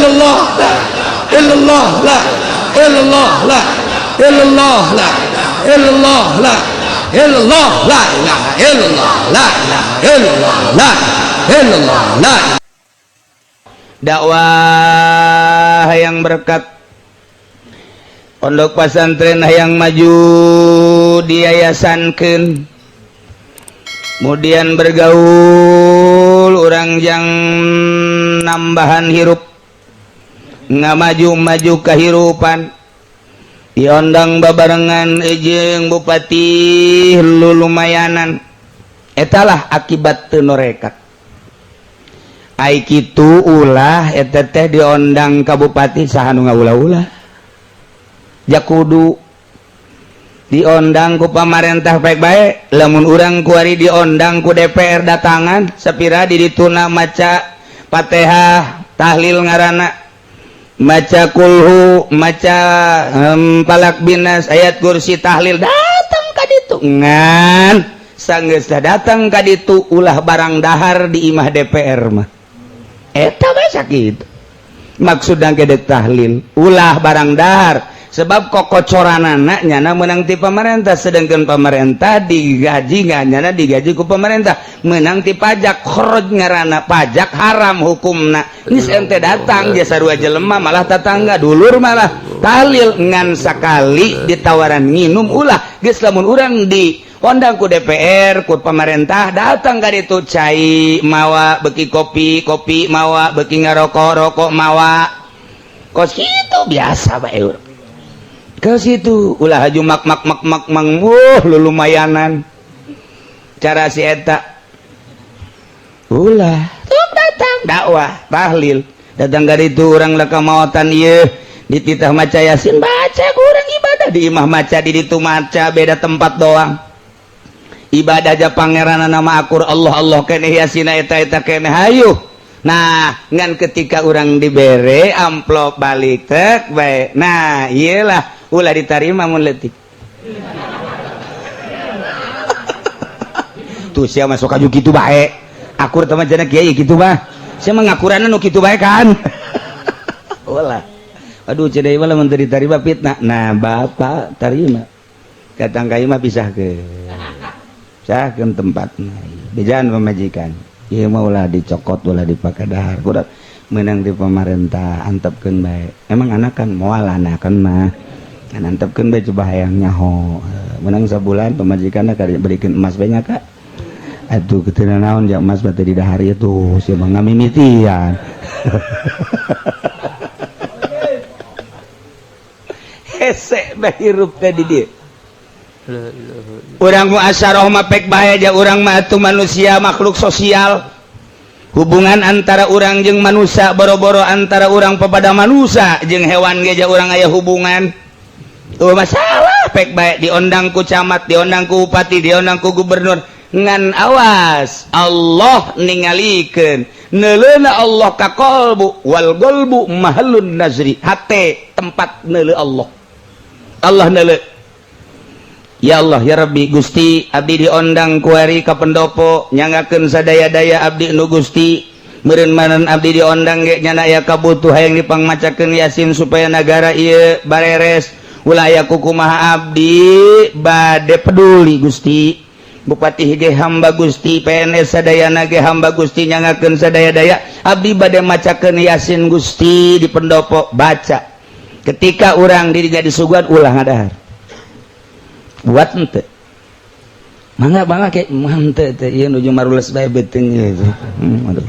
illallah la illallah la illallah la illallah la illallah la illallah la ilaha illallah la ilaha illallah la illallah la. Dakwah yang berkat, pondok pesantren yang maju diyayasankeun, kemudian bergaul orang yang nambahan hirup, ngamaju-maju kehirupan, diondang babarengan jeung bupati lu lumayanan. Etalah akibat teu norekat. Ai kitu ulah eta teh diondang ka bupati, saha nu ngaulah-ulah jakudu diondang ku pamarentah baik-baik. Lamun urang kuari diondang ku DPR, datangan sapira di dituna, maca Fatihah, tahlil ngaranna, maca kulhu, maca falaq, binas, ayat kursi, tahlil, datang ka ditu. Ngan sanggeus datang ka ditu, ulah barang dahar di imah DPR mah. Eta bae sakitu maksudna gedek tahlil, ulah barang dahar, sebab kokocoranana nyana menang ti pemerintah, sedangkan pemerintah digaji nggak, nyana digaji ku pemerintah menang ti pajak, kharaj ngaranna, pajak haram hukumna. Geus ente datang jasa sarua jelema, malah tetangga dulur, malah tahlil, ngan sakali ditawaran nginum ulah. Geus, lamun urang di ondang ku DPR, ku pemerintah, datang ka ditu, cai mawa, beki kopi, kopi mawa, beki ngarokok, rokok mawa, kos itu biasa bae urang ke situ. Ulah haju mak mak mak mak mang, wuh lu lumayanan cara si eta ulah. Tuh datang dakwah tahlil, datang dari itu orang leka mautan ieu dititah maca Yasin, baca kurang ibadah di imah, maca di ditu, maca beda tempat doang, ibadah aja pangeran nama akur, Allah Allah keneh, Yasina eta eta keneh, hayu. Nah, ngan ketika orang dibere amplop balik tek bae, nah iyalah ulah diterima mun leutik tuh. Sia masuk kaju kitu bae, akur teman jana kiai kitu mah, sia mah ngakuranna nu kitu bae kan. Ulah, aduh, cedai mah lamun teu diterima fitnah. Nah, bapak terima, datang ka imah, pisah ke pisahkeun tempatna, bejaan pamajikan ieu mah ulah dicokot, ulah dipake dahar, kudu menang di pemerintah, antepkeun bae. Emang anak kan moal anakan mah kan, antepkeun bae, coba hayang nyaho. Menang sabulan pamajikanna kali berikan emas banyak kak atuh ketina naon jak emas batu di dahar itu sia mah ngamimitian hese bae hirup teh di dieu. Urang muasyarah mah pek bae aja, urang mah atuh manusia, makhluk sosial. Hubungan antara urang jeung manusia, boro-boro antara urang kepada manusia, jeung hewan ge ja urang aya hubungan. Tuh masalah pek bae diondang ku camat, diondang ku bupati, diondang ku gubernur, ngan awas, Allah ningalikeun neuleuna Allah ka qalbu, wal qalbu mahallun nazri, hate tempat neuleu Allah. Allah neuleu. Ya Allah, ya Rabbi, Gusti, abdi diondang kuari ka pendopo, nyangakeun sadaya-daya abdi nu Gusti meureun manan. Abdi diondang ge nyana aya kabutuh, hayang dipangmacakeun Yasin supaya nagara ieu bareres, ulah aya kukumaha, abdi bade peduli Gusti. Bupati ge hamba Gusti, PNS sadayana ge hamba Gusti, nyangakeun sadaya-daya, abdi bade macakeun Yasin Gusti di pendopo. Baca. Ketika urang diri jadi suguhan, ulah ngadahar, buat ente mangga mangga kayak mante teh ieu nuju marules bae beuteung ieu. Aduh.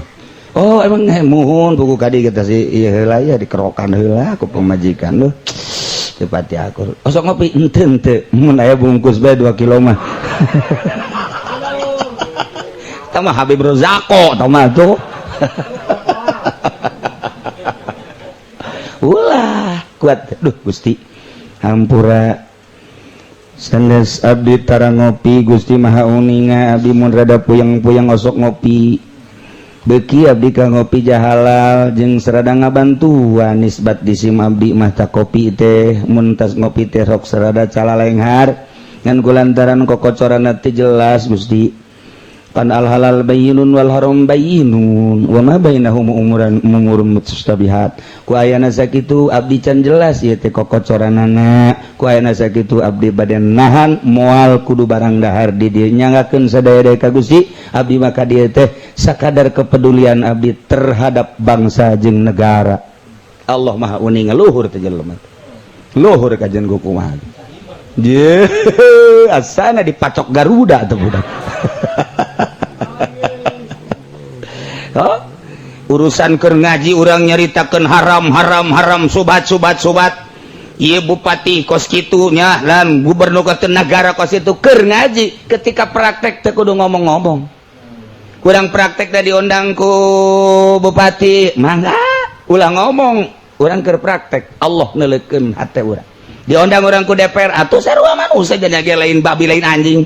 Oh, emang muhun buku kadi kita sih ieu heula ya, dikerokan heula ku pamajikan lu cepat ya akur. Osok ngopi ente ente mun aya bungkus bae 2 kilo mah. Tah mah Habib Rozako tah mah tuh. Ulah kuat, duh Gusti hampura, sanes abdi tara ngopi Gusti, maha uninga abdi mun rada puyeng-puyeng osok ngopi, beki abdi ka ngopi jahalal jeung serada ngabantuan nisbat di sim abdi mah ta kopi teh, mun tas ngopi teh rok serada calalenghar, ngan kulantaran kokocoran teh jelas Gusti. Pan al halal bayyinun wal haram bayyinun wa ma bainahum umuran umurun mustabihat. Ku ayana sakitu abdi can jelas ieu teh kokocoranana. Ku ayana sakitu abdi bade nahan moal kudu barang dahar di dieu nyanggakeun sadaya-daya ka Gusti abdi maka dieu teh sakadar kepedulian abdi terhadap bangsa jeung negara. Allah Maha uning luhur teh jelema. Luhur kajian ku kumaha. Ye, asana dipacok Garuda tuh budak. Oh, urusan keur ngaji urang nyaritakeun haram haram haram subat subat subat. Ieu bupati kos kitu nya lan gubernur ke negara kos itu keur ngaji ketika praktek teu kudu ngomong-ngomong. Kurang praktek da diundang ku bupati, mangga ulah ngomong, urang keur praktek Allah neuleukeun hate urang. Diundang urang ku DPR atuh sarua manusia jadi lain babi lain anjing.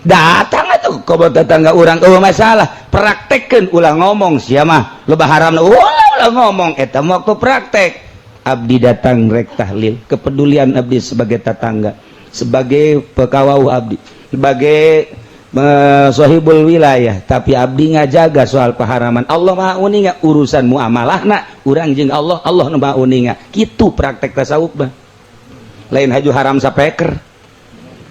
Datang atuh ka tetangga urang eueuh masalah praktekkeun ulah ngomong sia mah loba haram ulah ulah ngomong eta mah waktu praktek. Abdi datang rek tahlil kepedulian abdi sebagai tetangga, sebagai pekawau abdi, sebagai sohibul wilayah, tapi abdi ngajaga soal paharaman. Allah Maha uninga urusan muamalahna urang jeung Allah, Allah nu Maha uninga. Kitu praktek tasawuf mah. Lain haju haram sapeker.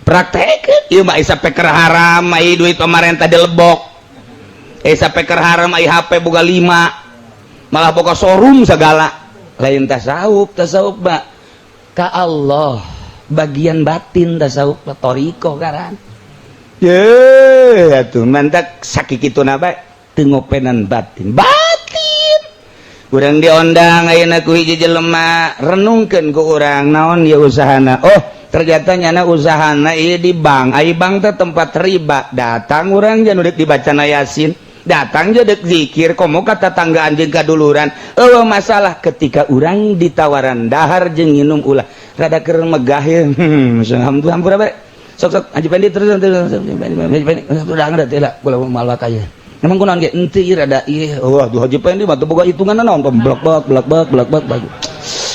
Praktek ieu mah sapeker haram, ai duit pemerintah dilebok. Sapeker haram ai HP boga 5. Malah boga showroom segala. Lain tasawuf, tasawuf mah ka Allah bagian batin tasawuf mah thoriqoh karan. Ye, atuh mantak sakikituna bae teu ngopenan batin. Batin. Urang diondang ayeuna ku hiji jelema, renungkeun ku urang naon ieu usahana. Oh, ternyata nyana usahana ieu di bank. Ai bank teh tempat riba. Datang urang jangan udah dibacana Yasin, datang je dek zikir komo ka tetangga anjing kaduluran. Eueuh masalah ketika urang ditawaran dahar jeung nginum ulah rada keur megah ye. Alhamdulillah hampura bae. Sok sok Haji Pendi terus terus Haji Pendi udah ngerti teh lah kula malah kaya. Emang kunaon ge henteu ieu rada ieu. Wah, duh Haji Pendi mah teu boga hitungan naon blak blak blak blak blak blak.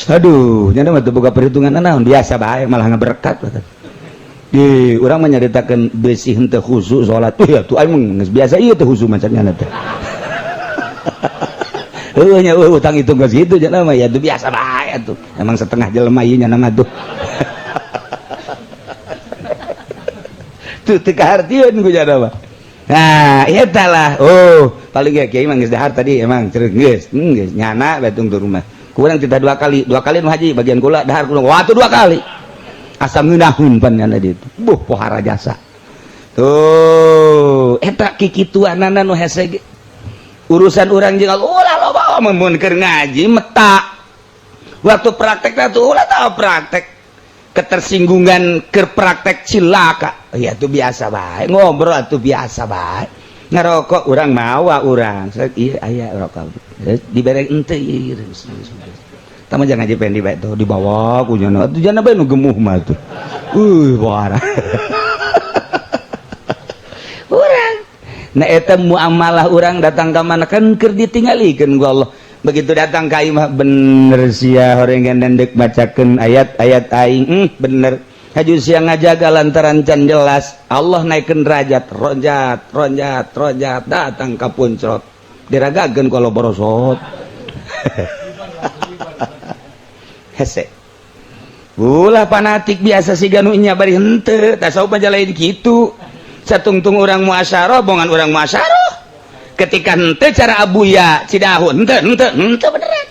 Aduh, nyana mah teu boga perhitungan naon biasa bae malah ngaberkat. Ih, urang mah nyaritakeun besi henteu khusyuk salat. Tuh ya tuh aing geus biasa ieu teh khusyuk macan nyana teh. Heueuh nya eueuh utang hitung geus kitu nya mah ya tuh biasa bae atuh. Emang setengah jelema ieu nyana mah tuh. Tuh teu kahartieun ku nyana mah. Nah, eta lah. Oh, paling ge kiai mah geus dahar tadi emang cereng geus. Geus nyana bae tunggu rumah. Kurang kita dua kali nu haji bagian kula dahar kula. Wah, tuh dua kali. Asa ngeunaheun pan nyana ditu. Buh pohara jasa. Tuh, eta kikituanana nu hese ge. Urusan urang jeung ulah loba mun keur ngaji meta. Waktu praktek teh tuh ulah tahu praktek. Ketersinggungan keur praktek cilaka. Ya tuh biasa bae, ngobrol tuh biasa bae. Ngerokok urang mawa urang. Ieu aya rokok. Dibere henteu ieu. Tama jangan haji Pendi bae tuh dibawa ku nyana. Atuh jana bae nu gemuh mah tuh. Parah. Urang. Nah eta muamalah urang datang ka mana kan keur ditinggalikeun ku Allah. Begitu datang ka imah bener sia horengan dendek bacakeun ayat-ayat aing. Bener. Haju sia ngajaga lantaran can jelas Allah naikeun derajat ronjat ronjat ronjat datang ka puncrot. Diragakeun ku Allah borosot. Hese. Ulah fanatik biasa siga nu nya bari henteu tasawuf mah lain kitu. Satungtung urang muasyarah bongan urang muasyarah. Ketika henteu cara abuya Cidahu henteu henteu henteu beneran.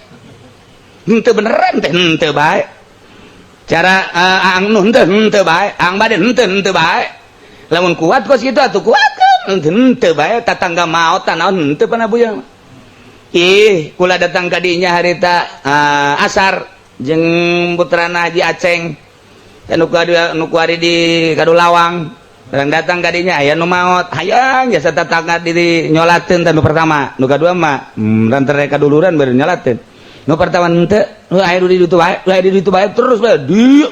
Henteu beneran teh henteu bae. Cara aang nu henteu henteu bae, aang bade henteu henteu bae. Lamun kuat kos kitu atuh kuatkeun henteu henteu bae tatangga maot naon henteu pan abuya. Ih, kula datang ka dinya harita asar jeung putrana Haji Aceng. Nu kuari di Kadulawang. Barang datang ka dinya aya nu maot, hayang jasa tetangga di nyolateun teh nu pertama, nu kadua mah rantere kaduluran baru nyolateun. Nu pertama henteu, nu aya di ditu bae, aya di ditu bae terus bae di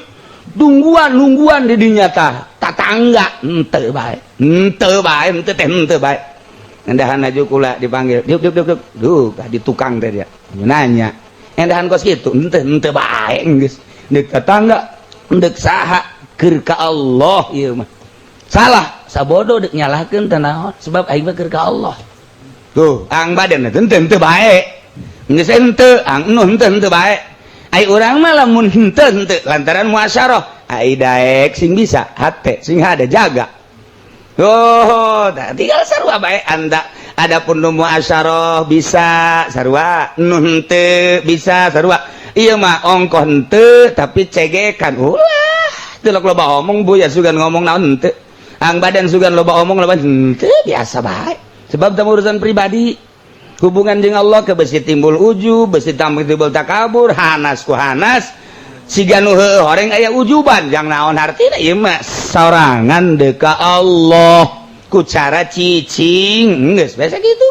tungguan nungguan di dinya tah, tatangga henteu bae. Henteu bae, henteu teh henteu bae. Endahan aju kula dipanggil, diuk diuk diuk. Duh, di tukang teh dia. Nanya, endahan kos kitu, henteu henteu bae geus. Deuk tatangga, deuk saha keur ka Allah ieu mah. Salah, Sabodo dek nyalahkeun teh naon, sebab aing mah keur ka Allah. Tuh, ang badan teu henteu bae. Geus henteu, ang nu henteu henteu bae. Ai urang mah lamun henteu henteu lantaran muasyarah, ai daek sing bisa, hate sing ada jaga. Oh, tinggal sarua bae anda. Adapun nu muasyarah bisa sarua, nu henteu bisa sarua. Ieu mah ongkoh henteu tapi cegekan ulah. Teu loba omong bu ya, sugan ngomong naon henteu. Ang badan sugan loba omong loba henteu, biasa bae. Sebab teu urusan pribadi. Hubungan jeung Allah ke besi timbul ujub, besi timbul takabur, hanas ku hanas. Siga nu heueuh horeng aya ujuban, jang naon hartina ieu mah sorangan deuk ka Allah ku cara cicing, geus biasa gitu.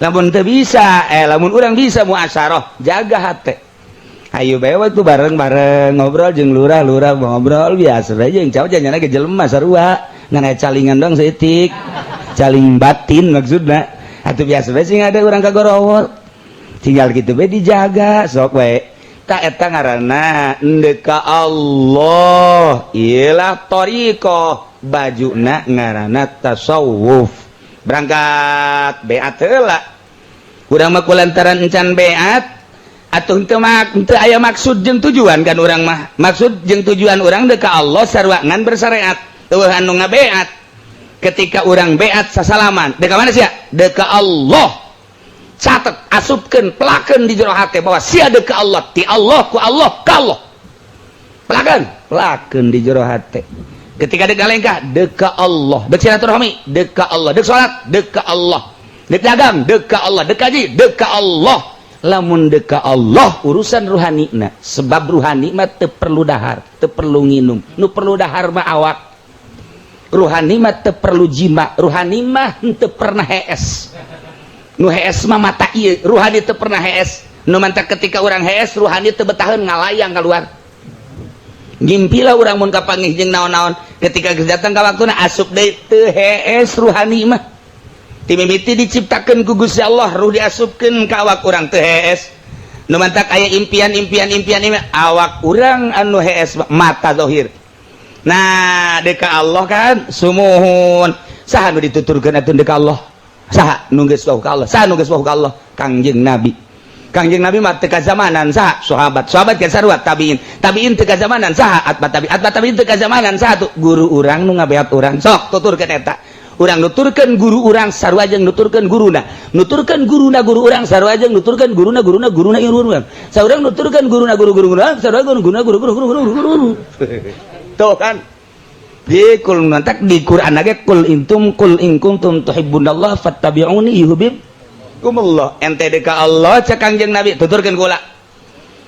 Lamun teu bisa, lamun urang bisa muasyarah, jaga hate. Ayo bae waktu bareng-bareng ngobrol jeung lurah-lurah, ngobrol biasa bae jeung cowok janyana ge jelema sarua, ngan aya calingan doang saeutik. Caling batin maksudna. Atuh biasa bae sing ada urang kagorowol. Tinggal gitu bae dijaga sok bae. Tak eta ngaranna endek ka Allah. Iyalah thariqah, bajuna ngaranna tasawuf. Berangkat beat heula. Urang mah kulantaran encan beat atuh henteu henteu aya maksud jeung tujuan kan urang mah. Maksud jeung tujuan urang deuk ka Allah sarua ngan bersyariat. Eueuh anu ngabeat. Ketika urang beat sasalaman, deuk ka mana sia? Deuk ka Allah. Catet, asupkeun, pelakeun di jero hate bahwa sia deuk ka Allah, ti Allah ku Allah ka Allah. Pelakeun, pelakeun di jero hate. Ketika deuk ngalengkah, deuk ka Allah. Deuk silaturahmi, deuk ka Allah. Deuk salat, deuk ka Allah. Deuk dagang, deuk ka Allah. Deuk haji, deuk ka Allah. Lamun deuk ka Allah urusan ruhani na, sebab ruhani mah teu perlu dahar, teu perlu nginum. Nu perlu dahar mah awak. Ruhani mah teu perlu jima, ruhani mah henteu pernah hees. Nu hees mah mata ieu, ruhani teu pernah hees. Nu mantak ketika urang hees, ruhani teu betaheun ngalayang keluar. Ngimpilah urang mun kapanggih jeung naon-naon, ketika geus datang ka waktuna asup deui teu hees ruhani mah. Ti mimiti diciptakeun ku Gusti Allah, ruh diasupkeun ka awak urang teu hees. Nu mantak aya impian-impian impian awak urang anu hees mata zahir. Nah, deuk ka Allah kan sumuhun. Saha nu dituturkeun atuh deuk ka Allah? Saha nu geus wawuh ka Allah? Saha nu geus wawuh ka Allah? Kangjeng Nabi. Kangjeng Nabi mah teu kazamanan saha? Sahabat. Sahabat kan sarua tabiin. Tabiin teu kazamanan saha? Atba tabiin. Atba tabiin teu kazamanan saha tuh? Guru urang nu ngabeat urang. Sok tuturkeun eta. Urang nuturkeun guru urang sarua jeung nuturkeun guruna. Nuturkeun guruna guru urang sarua jeung nuturkeun guruna guruna guruna guru urang. Saurang nuturkeun guruna guru guru urang sarua jeung guruna guru guru guru guru guru. Tuh kan. Di kul nantak di Quran ge kul intum kul in kuntum tuhibbunallah fattabi'uni yuhibbukumullah. Ente deuk ka Allah cek Kangjeng Nabi tuturkeun kula.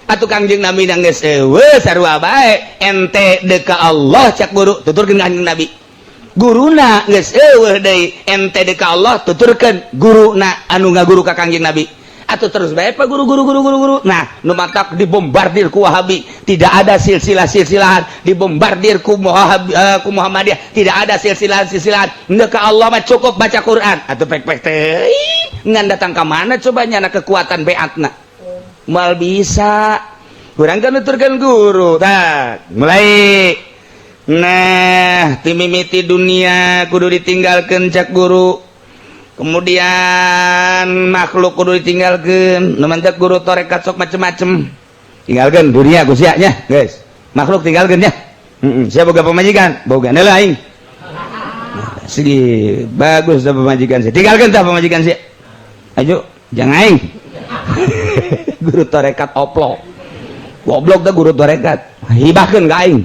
Atuh Kangjeng Nabi geus eueuh sarua bae. Ente deuk ka Allah cek guru tuturkeun Kangjeng Nabi. Guruna geus eueuh deui, ente deuk ka Allah tuturkeun guruna anu ngaguru ka Kangjeng Nabi. Atau terus bae pak guru guru guru guru guru. Nah, nu matak dibombardir ku Wahabi, tidak ada silsilah-silsilahan, dibombardir ku Wahabi, ku Muhammadiyah, tidak ada silsilah-silsilahan. Endek ka Allah mah cukup baca Quran. Atuh pek-pek teh ngan datang ka mana coba nyana kekuatan beatna. Moal bisa. Kurang kan nuturkeun guru. Tah, mulai. Nah, timimiti dunia kudu ditinggalkeun cak guru. Kemudian makhluk kudu ditinggalkeun. Nu mantak guru tarekat sok macem-macem. Tinggalkeun dunia ku sia nya, guys. Makhluk tinggalkeun nya. Heeh, sia boga pamajikan, boga heula aing. Segi bagus dah pamajikan sia. Tinggalkeun tah pamajikan sia. Ayo, jangan aing. Guru tarekat oplo. Goblok dah guru tarekat. Hibahkeun ka aing.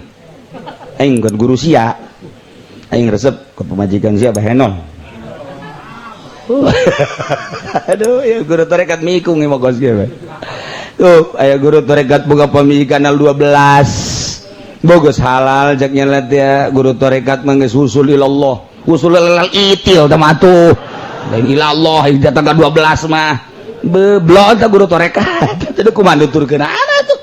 Aing kan guru sia. Aing resep ke pamajikan sia bahenon. Aduh, ya guru tarekat mikung mah kos ge. Tuh, aya guru tarekat boga pamajikan 12. Bogus halal cek nyelet ya guru tarekat mah geus usul ilallah. Usul ilallah itil tah mah atuh. Lain ilallah datang ka 12 mah. Beblok tah guru tarekat. Teu kumaha nuturkeun tuh.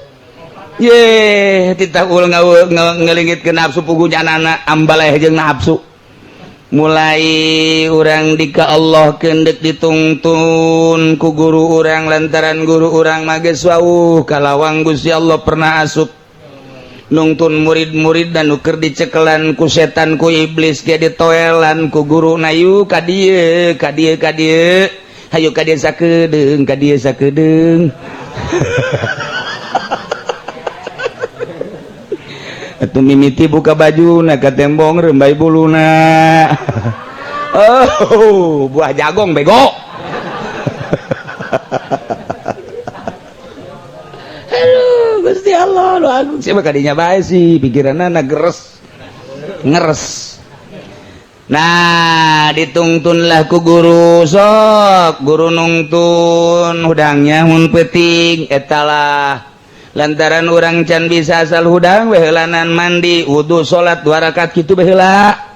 Ye, titah ul ngelingitkeun nafsu pugunya anak ambaleh jeung nafsu. Mulai urang dika Allah kendek ditungtun ku guru urang lantaran guru urang mah geus wawuh kalawang Gusti Allah pernah asup. Nungtun murid-murid dan nu keur dicekelan ku setan, ku iblis ge ditoelan ku guru na, "Yuk ka dieu, ka dieu, ka dieu, hayu ka dieu sakedeung, ka dieu sakedeung." Atuh mimiti buka baju na ka tembong, rembay buluna. Oh, buah jagong, bego. Aduh, Gusti Allah lu agung. Siapa kadinya bae sih pikiranna na geres ngeres. Nah, ditungtunlah ku guru. Sok guru nungtun hudangnya mun peuting etalah lantaran orang can bisa asal hudang behelanan mandi wudhu, salat dua rakaat kitu baheula.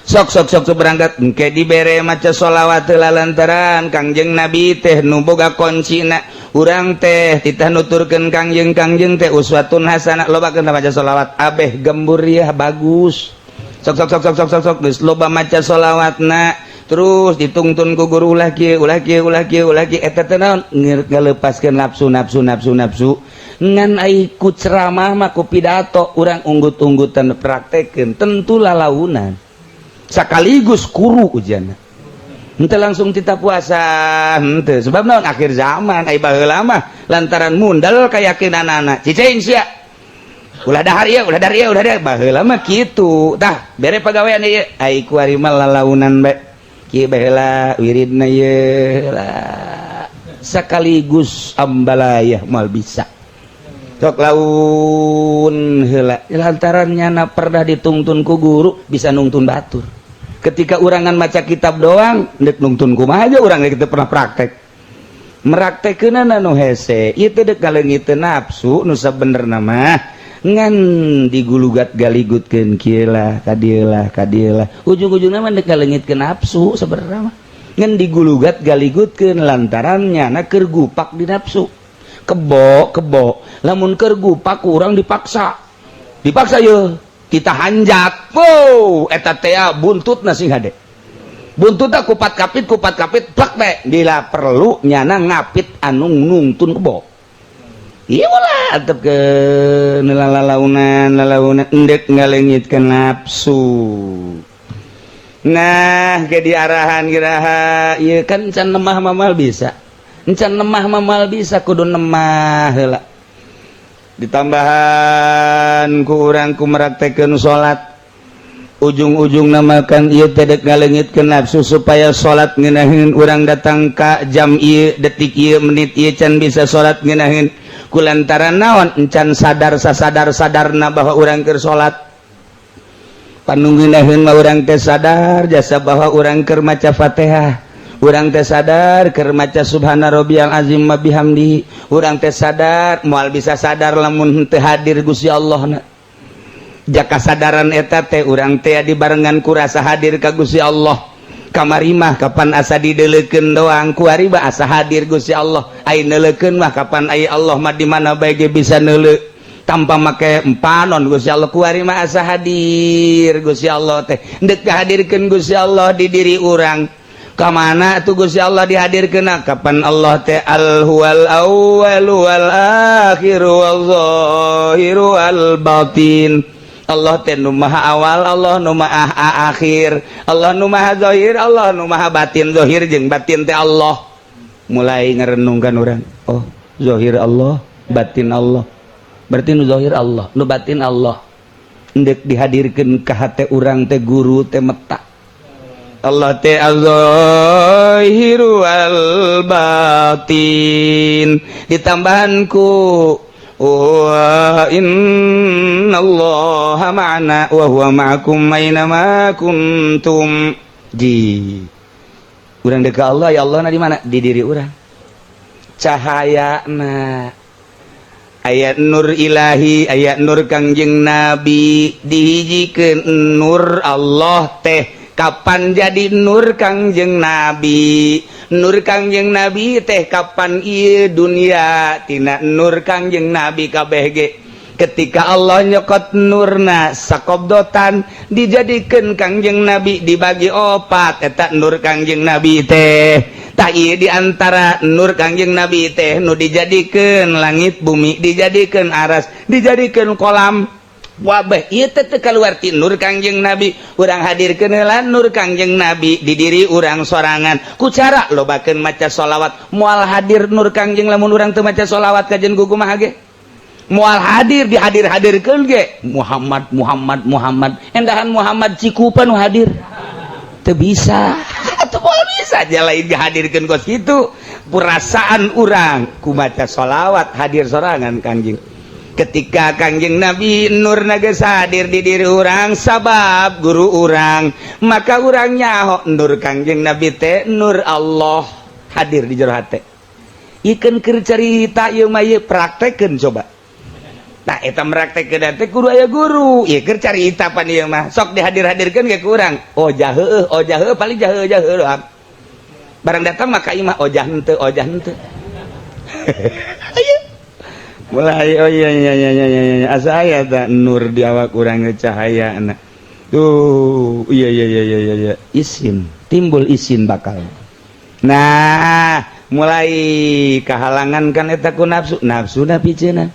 Sok sok sok sok berangkat, engke dibere maca sholawat heula lantaran Kangjeng Nabi teh nu boga kuncina. Urang teh titah nuturkeun Kangjeng, Kangjeng teh uswatun hasanah. Lobakeun maca sholawat, abeh gembur ya bagus. Sok sok sok sok sok sok sok, geus loba maca sholawatna, terus ditungtun ku guru, ulah kieu, ulah kieu, ulah kieu, ulah kieu. Eta teh naon? Ngalepaskeun nafsu, nafsu, nafsu, nafsu. Ngan ai ku ceramah mah, ku pidato, urang unggut-unggutan praktekeun tentu lalaunan sekaligus kuru ujian. Henteu langsung tita puasa henteu, sebab naon? Akhir zaman. Ai baheula mah lantaran mundal keyakinanana, "Cicing sia, ulah dahar ieu, ulah dahar ieu, ulah dahar." Baheula mah kitu tah, bere pagawean ieu. Ai kuari mah lalaunan bae, kieu baheula wiridna ieu lah, sekaligus ambalayah moal bisa. Sok laun heula lantaran nyana pernah ditungtun ku guru, bisa nungtun batur. Ketika urangan maca kitab doang, ndek nungtun kumaha aja urang kita pernah praktek meraktekeunana nu hese ieu teh, dek ngaleungiteun nafsu nu sabenerna mah ngan digulugat galigutkeun kieu lah, ka dieu lah, ka dieu lah, ujung-ujungna mah dek ngaleungitkeun nafsu sabenerna mah, ngan digulugat galigutkeun lantaran nyana keur gupak di nafsu. Kebo, kebo lamun keur gupak urang dipaksa, dipaksa ye kita hanjak. Wow, eta teh buntut sing hade, buntut kupat kapit, kupat kapit plak be. Bila perlu nyana ngapit anu nungtun kebo. Iya lah, atep ke lalaunan lalaunan endek ngalengitkeun nafsu. Nah, ke diarahan kiraha ieu kan can lemah mamal bisa, encan lemah mamal bisa, kudu lemah heula. Ditambahan ku urang ku meraktekeun salat, ujung-ujung namakan ieu teh dek ngalengitkeun nafsu supaya salat ngeunaheun. Urang datang ka jam ieu, detik ieu, menit ieu can bisa salat ngeunaheun kulantaran naon? Encan sadar sasadar-sadarna bahwa urang keur salat. Panungeunaheun mah urang teh sadar jasa bahwa urang keur maca Fatihah, urang teh sadar keur maca subhana rabbiyal azim wa bihamdi, urang teh sadar. Moal bisa sadar lamun teu hadir Gusti Allah na. Jaka sadaran eta teh urang teh dibarengan ku rasa hadir ka Gusti Allah. Kamari mah kapan asa dideleukeun doang, kuari mah asa hadir Gusti Allah. Ai neuleukeun mah kapan? Ai Allah mah di mana bae ge bisa neuleu tanpa make empanon Gusti Allah. Kuari mah asa hadir Gusti Allah teh, ndek hadirkeun Gusti Allah di diri urang. Kamana tuh Gusti Allah dihadirkeun? Kapan Allah teh al huwal awwal wal akhir wal zahir wal batin. Allah teh nu maha awal, Allah nu maha akhir, Allah nu maha zahir, Allah nu maha batin. Zahir jeung batin teh Allah. Mulai ngerenungkan orang, oh, zahir Allah, batin Allah, berarti nu zahir Allah, nu batin Allah. Endek dihadirkeun ka hate urang teh guru teh meta Allah teh az-zahiru al batin. Ditambahan ku wa innallaha ma'ana wa huwa ma'akum aina ma kuntum. Di urang dek Allah, ya Allah na di mana? Di diri urang cahaya na ayat nur ilahi, ayat nur Kangjeng Nabi. Dihijikeun nur Allah teh kapan jadi nur Kangjeng Nabi? Nur Kangjeng Nabi teh kapan? Ieu dunia tina nur Kangjeng Nabi kabeh ge. Ketika Allah nyokot nurna sakobdotan, dijadikan Kangjeng Nabi dibagi opat, eta nur Kangjeng Nabi teh. Tah, ieu di antara nur Kangjeng Nabi teh nu dijadikeun langit bumi, dijadikeun aras, dijadikeun kolam wabah. Ieu teh teu kaluar ti nur Kangjeng Nabi. Urang hadirkeun heula nur Kangjeng Nabi di diri urang sorangan ku cara lobakeun maca sholawat. Moal hadir nur Kangjeng lamun urang teu maca sholawat. Kajen ku kumaha ge moal hadir, dihadir-hadirkeun ge Muhammad, Muhammad, Muhammad, endahan Muhammad Cikupa nu hadir teu bisa atuh. Moal bisa aja lain dihadirkeun kos kitu. Perasaan urang ku maca sholawat hadir sorangan Kangjeng. Ketika Kangjeng Nabi nur geus hadir di diri urang sabab guru urang, maka urang nyaho nur Kangjeng Nabi teh nur Allah hadir di jero hate. Ikeun keur carita ieu mah, ieu praktekeun coba. Nah, eta meraktekkeun teh kudu aya guru. Ieu keur carita pan ieu mah. Sok dihadir-hadirkeun ge ku urang, oh jaheueuh, oh jaheueuh, paling jaheueuh jaheueuh doang. Barang datang maka imah, ojah henteu, ojah henteu. Ayo mulai, oh iya, asa aya ta nur di awak urang, cahaya. Nah tuh, iya, isin timbul, isin bakal. Nah, mulai kehalangan kan eta ku nafsu, nafsu na piceuna.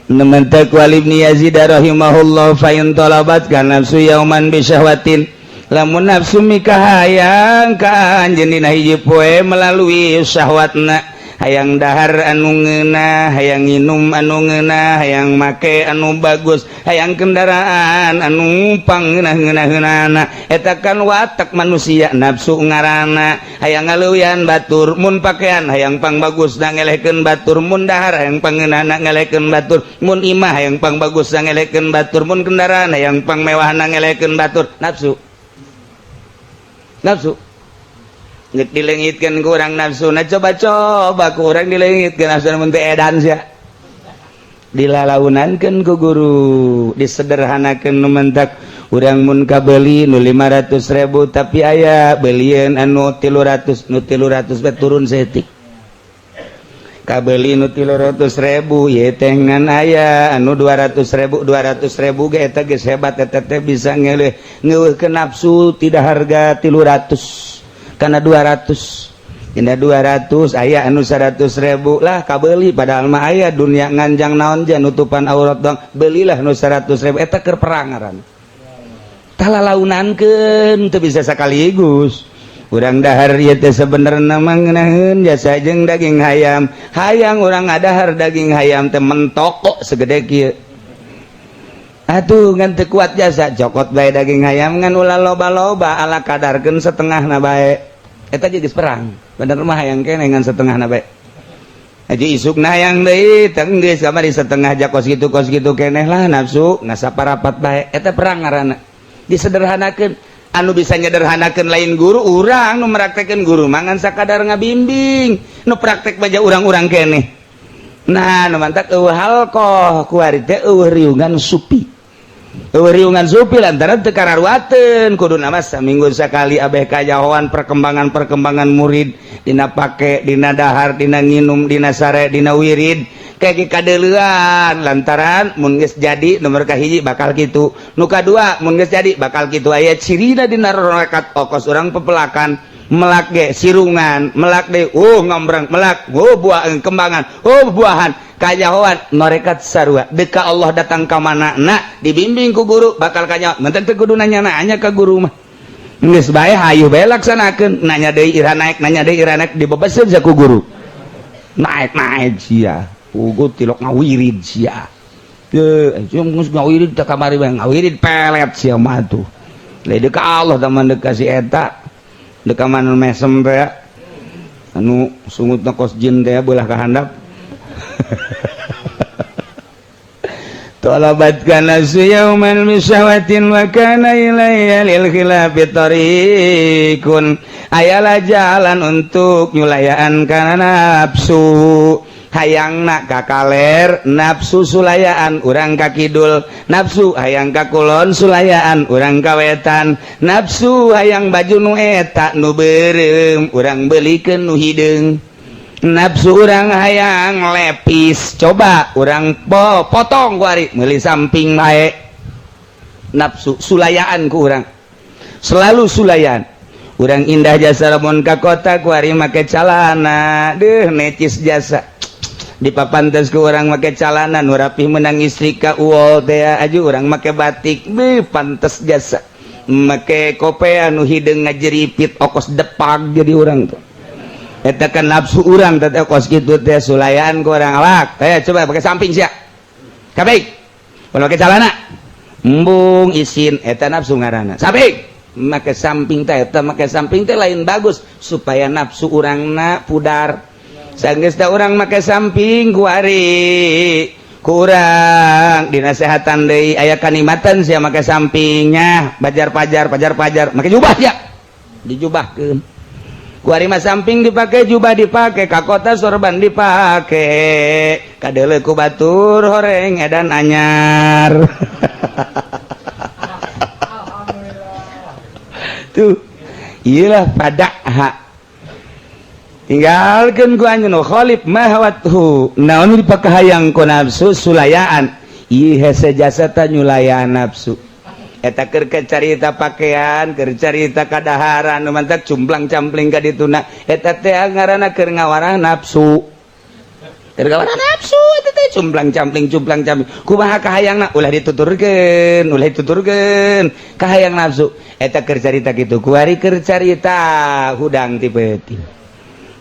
Nementek wal Ibni Yazid rahimahullah, fa in talabat kan nafsu yauman bi syahwatin, lamun nafsu mikahayang ka anjeun dina hiji poe melalui syahwatna, hayang dahar anu ngeunah, hayang nginum anu ngeunah, hayang make anu bagus, hayang kendaraan anu pangeunah-ngeunah-ngeunahna, eta kan watak manusia, nafsu ngaranna. Hayang ngaleuwihan batur, mun pakaian hayang pang bagus na ngelehkeun batur, mun dahar hayang pangeunahna ngelehkeun batur, mun imah hayang pang bagus na ngelehkeun batur, mun kendaraan hayang pang mewah na ngelehkeun batur. Nafsu, nafsu nggak dilengitkan kurang nafsu. Nah, coba-coba kurang dilengitkan nafsu mun teu edan sia. Dilalaunankeun ku guru, disederhanakeun. Nu mentak urang mun kabeli nu 500 ribu, tapi aya belian anu 300, nu 300 bae turun saeutik. Kabeli nu 300 ribu ye teh ngan aya anu 200 ribu, 200 ribu ge eta geus hebat. Eta teh bisa ngeleh ngeueuhkeun nafsu tidak harga 300 karena 200. Indah 200, aya anu 100 ribu lah kabeli, padahal mah aya dunia nganjang naon ja, nutupan aurat dong, belilah nu 100 ribu. Eta keur perang ngaran, talalaunankeun, teu bisa sekaligus. Urang dahar ieu teh sebenarnya mah ngeunaheun jasa jeung daging hayam. Hayang urang ngadahar daging hayam teh mentokok segede kieu. Atuh ngan teu kuat jasa, cokot bae daging hayam ngan ulah loba-loba, ala kadarkeun setengahna bae. Eta geus perang bener mah, hayang keneh ngan setengahna bae. Haji isukna hayang deui, teu geus kamari setengah ja, kos kitu, kos kitu keneh lah. Nafsu ngasaparapat bae. Eta perang ngaranna. Disederhanakeun. Anu bisa nyederhanakeun lain guru, urang nu meraktekeun. Guru mangan sakadar ngabimbing, nu praktek baja urang-urang keneh. Nah, nu mantak eueuh halqoh kuari teh, eueuh riungan supi, eueuh riungan supi lantaran teu kararuateun. Kudu nama saminggu sakali abeh kajahoan perkembangan-perkembangan murid dina pake, dina dahar, dina nginum, dina sare, dina wirid, kayak kadeuleuan. Lantaran mun geus jadi nomor kahiji bakal kitu, nu kadua mun geus jadi bakal kitu. Aya cirina dina rorekat okos urang pepelakan melak ge sirungan, melak de ngombrang, melak buah kembangan, buahan. Kajahoan norekat sarua deka Allah datang ka mana na dibimbing ku guru bakal kanyaho. Menten teu kudu nanya nanya ka guru mah, geus bae hayu bae laksanakeun. Nanya deui ira naik, nanya deui ira naik, dibebeseun ku guru. Naik naik sia pugu tilok ngawirid sia. Ye, geus ngawirid teh kamari bae ngawirid pelet sia mah tuh. Lain deka Allah teman deka si eta deka mana mesem teh anu sungutna kos jin teh belah ka handap. Talabat kana yauman bi syahwatin wa kana ilayya lil khilafi tariqun. Ayalah jalan untuk nyulayaan kana nafsu. Hayangna ka kaler, nafsu sulayaan urang ka kidul. Nafsu hayang ka kulon, sulayaan urang ka wetan. Nafsu hayang baju nu eta nu beureum, urang belikeun nu hideung. Nafsu urang hayang lepis, coba urang potong kuari meuli samping bae. Nafsu sulayaan ku urang selalu sulayaan. Urang indah jasa lamun ka kota kuari make calana, deuh necis jasa. Dipapantes ku urang make calana nu rapih menang istri ka uol teh aju urang make batik, beuh pantes jasa. Make kopea nu hideung ngajeripit okos depak jadi urang tuh. Eta kan nafsu urang teh kos kitu teh sulayaan ku urang awak. Ayo coba pakai samping sia. Kabeh. Kalau pakai calana embung isin eta nafsu ngaranna. Samping. Make samping teh eta make samping teh lain bagus supaya nafsu urangna pudar. Sanggeus teh urang make samping kuari kurang dinasehatan deui aya kanikmatan sia make sampingnya bajar-pajar pajar-pajar make jubah ya dijubahkeun. Kuari mah samping dipake jubah dipake ka kota sorban dipake kadeuleu ku batur horeng edan anyar. Tuh iyalah pada hak tinggalkan ku anjeun khalif mahawathu naon dipakahayang ku nafsu sulayaan ieu hese jasa ta nyulayaan nafsu eta keur carita pakaian keur carita kadaharan nu mantak cumplang-campling ka dituna eta teh ngaranna keur ngawarah nafsu keur ngawarah nafsu eta teh cumplang-campling cumplang-campling kumaha kahayangna ulah dituturkeun kahayang nafsu eta keur carita kitu kuari keur carita hudang ti peuting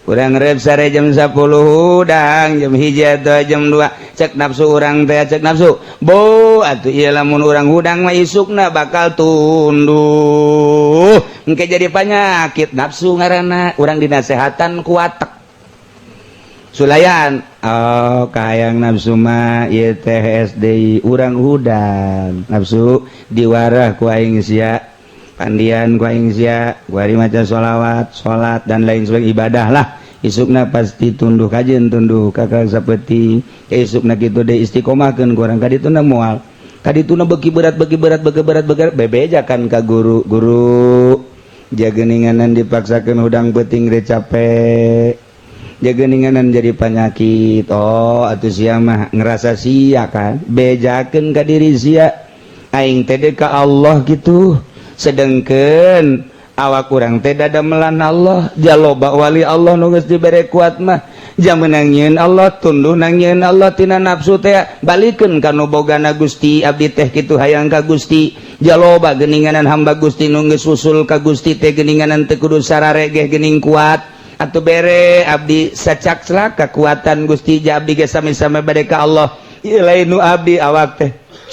urang rep sare jam 10 hudang jam 1 atau jam 2 cek nafsu urang teh cek nafsu bo atuh ieu lamun urang hudang mah isukna bakal tunduh engke jadi panyakit nafsu ngaranna urang dinasehatan ku watek sulayan oh kahayang nafsu mah ieu teh SD urang hudang nafsu diwarah ku aing sia pandian ku aing sia kuari maca sholawat salat dan lain sebagainya ibadah lah isukna pasti tunduh kajeun tunduh kakak sapeting isukna kitu deui istiqomahkeun ku urang ka dituna moal ka dituna beuki berat beuki berat beuki berat beuki berat bebejakan ka guru guru jageninganan dipaksakeun hudang peuting re capek jageninganan jadi panyakit oh atuh sia mah ngerasa sia kan bejakeun ka diri sia aing teh ka Allah gitu sedengkeun awak kurang teh dadamelan Allah jaloba wali Allah nu geus dibere kuat mah jam menang Allah tunduh nangieun Allah tina nafsu teh balikeun ka nu bogana Gusti abdi teh kitu hayang ka Gusti jaloba geninganan hamba Gusti nu geus usul ka Gusti teh geninganan teu kudu sararegeh gening kuat atuh bere abdi sacak selak kekuatan Gusti ja abdi ge sami-sami bade ka Allah ieu lain nu abdi awak teh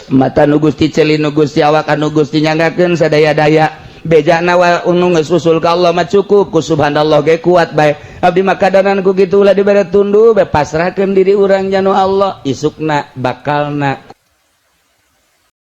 mata nu Gusti ceuli nu Gusti awak anu Gusti nyanggakeun sadaya-daya bejana wa unu geus usul ka Allah mah cukup ku subhanallah ge kuat bae abdi mah kadanan ku kitu ulah dibere tunduh bae pasrahkeun diri urang janu Allah isukna bakalna.